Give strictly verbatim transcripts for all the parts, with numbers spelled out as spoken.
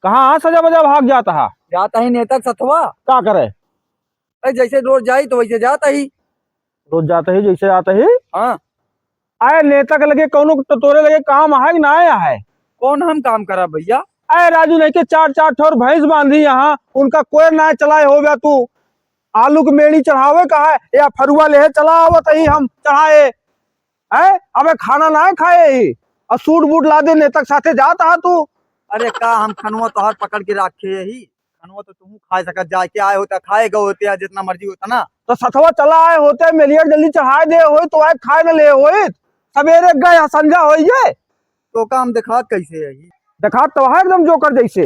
कहाँ सजा बजा भाग जात हा? जात ही नेता के सथवा। का करे? अरे जैसे रोज जाई तो वैसे जात ही। रोज जात ही जैसे जात ही? हाँ। अरे नेता के लगे कौनो तो तोरे लगे काम है कि ना है? कौन हम काम करा भैया? अरे राजू नहीं के चार चार ठोर भैंस बांधी यहाँ, उनका कोई ना चलाए हो गया तू। आलू के मेड़ी चढ़ावे का है या फरुआ लेहे चला आवत ही हम चढ़ाए? हैं? अबे खाना ना खाए ही और सूट बूट ला दे नेता के साथे जात हा तू। अरे का हम खनवा तोहार पकड़ के रखे ही? खनवा तो तू खाए सकत, जाके आए होता, खाए गए होते, या जितना मर्जी होता ना। तो सथवा चला आए होते, मेलियर जल्दी चढ़ाए दे होई तो आए खाए न ले होई। सवेरे गए संझा होई ये। तो काम दिखात कैसे है ये? दिखात तो है एकदम जोकर जैसे।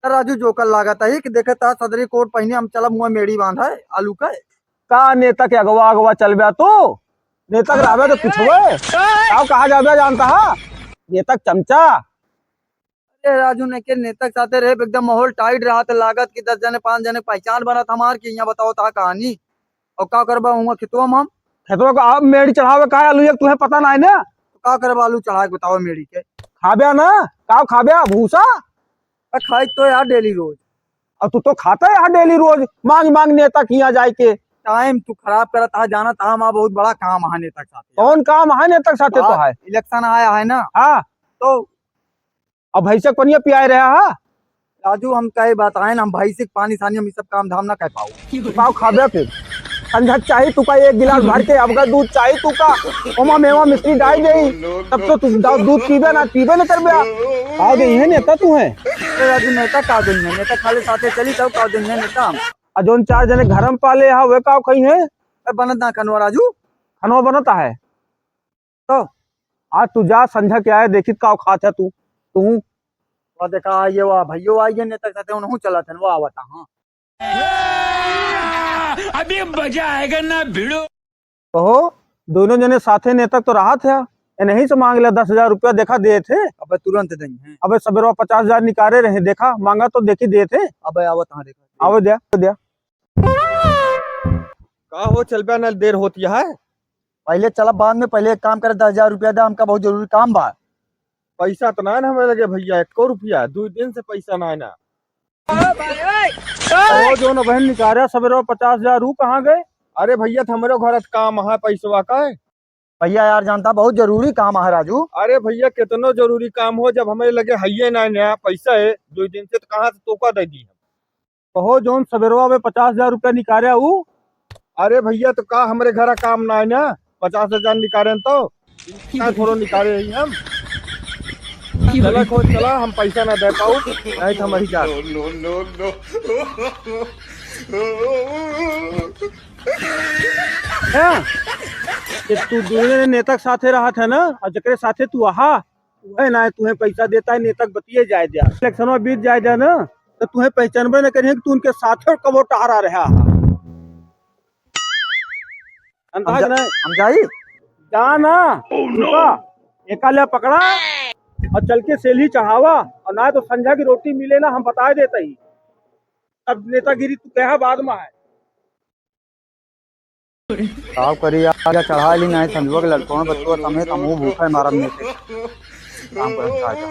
राजू जोकर लागत है कि देखे ता सदरी कोट पहने हम चलब मुँह मेड़ी बांधा है आलू का। का नेता के अगवा अगवा चलबे तू? नेता के रहबे तो कुछ हुए। का कहा जाबे जानता हा? नेता के चमचा। अरे राजू ने के नेता के साथे रहे एकदम माहौल टाइट रहा त लागत कि दस जने पाँच जने पहचान बनत हमार कि यहाँ बताओ ता कहानी। और का करबा हुआ खेतवा में हम? खेतवा को आप मेड़ी चढ़ावे का है आलू एक तुहे पता ना है ना? तो का करबा आलू चढ़ा के बताओ मेड़ी के? खाब्या ना? का खाब्या भूसा? अ, खाई तो यार डेली रोज। अब तू तो खाता है यहाँ डेली रोज, मांग मांग नेता के यहाँ जाए के। टाइम तू खराब करत हा, जानत हा, हमारा बहुत बड़ा काम है नेता के साथे। कौन काम है नेता के साथे तो है? इलेक्शन आया है ना? हाँ। तो अब भैंसे के पनिया पियाए रहा हा? राजू, हम कई बताएन, हम भैंसे के पानी सानी हम ई सब काम धाम ना कर पाओ। पाव खाबे फिर। संझा चाही तू का एक गिलास भर के, अब का दूध चाही तू का, ओमा मेवा मिश्री डाल देई, तब तो तू दा-, दूध पीबे ना, पीबे ना करबे। का दे है नेता तू है? अरे राजू, नेता का दे है? नेता खाली साथे चली तब का दे है नेता हम? आ जोन चार जने घर में पाले हा, वे का खई है? ए, बनत ना खनवा राजू। खनवा बनता है? तो आज तू जा, संझा के आए, देखित का खात है तू, तू। वो देखा, ये वा भैयो आई है नेता के साथे, उनहू चलत हन, वो आवत, हाँ। अभी मजा आएगा ना भिड़ो। कहो, दोनों जने साथे नेता तो रहत है, इन्हीं से मांग ले दस हजार रुपया, देखा देत है। अबे तुरंत देंगे। अबे सबेरवा पचास हजार निकारे रहे, देखा, मांगा तो देखी देत है। अबे आवत, हाँ, देखा। आवे द्या, द्या। का हो चलबे ना, देर होती है। पहले चला, बाद में, पहले एक काम करे, दस हजार रुपया दे, हमका बहुत जरूरी काम बा। पैसा तो ना है ना हमारे लगे भैया, एको रुपया, दो दिन से पैसा ना है ना। ओ, जो ना बहन निकारा सबेरे पचास हजार, ऊ कहाँ गए? अरे भैया, तो हमरे घर काम है पैसवा का। भैया यार, जानता बहुत जरूरी काम है राजू। अरे भैया, कितनो जरूरी काम हो, जब हमारे लगे हइये ना नया पैसा है, दो दिन से, तो कहाँ से तोका दे दी हम? कहो, जौन सबेरवा में पचास हजार रुपया निकारे ऊ? अरे भैया, तो का हमरे घरा काम ना है ना, पचास हजार निकारे तो, इतना थोड़ो निकारे ही हम। चला खोज, चला, हम पैसा ना दे पाऊ, नहीं तो हम ही जा। हैं? कि तू दूसरे नेता के साथे रहत है ना, और जकरे साथे तू आहा, उहे ना है, तुहे पैसा देता है, नेता के बतिये जाए द्या। इलेक्शनवा बीत जाए द्या ना, तो तुहे पहचानबे न करिहे कि तू उनके साथे कबो टहरा रहा है। जानता हम है कि जा-, नहीं? हम जाई? जा ना, रुका, एका ले पकड़ा और चल के सेल्ही चढ़ावा, और ना तो संझा की रोटी मिले ना, हम बताए देता ही। अब नेतागिरी तू कहा बाद में है। का करी यार, चढ़ा ली नहीं, संझवा के लड़कों बच्चों समेत हम भूखे मारम नहीं थे। काम करम का जा।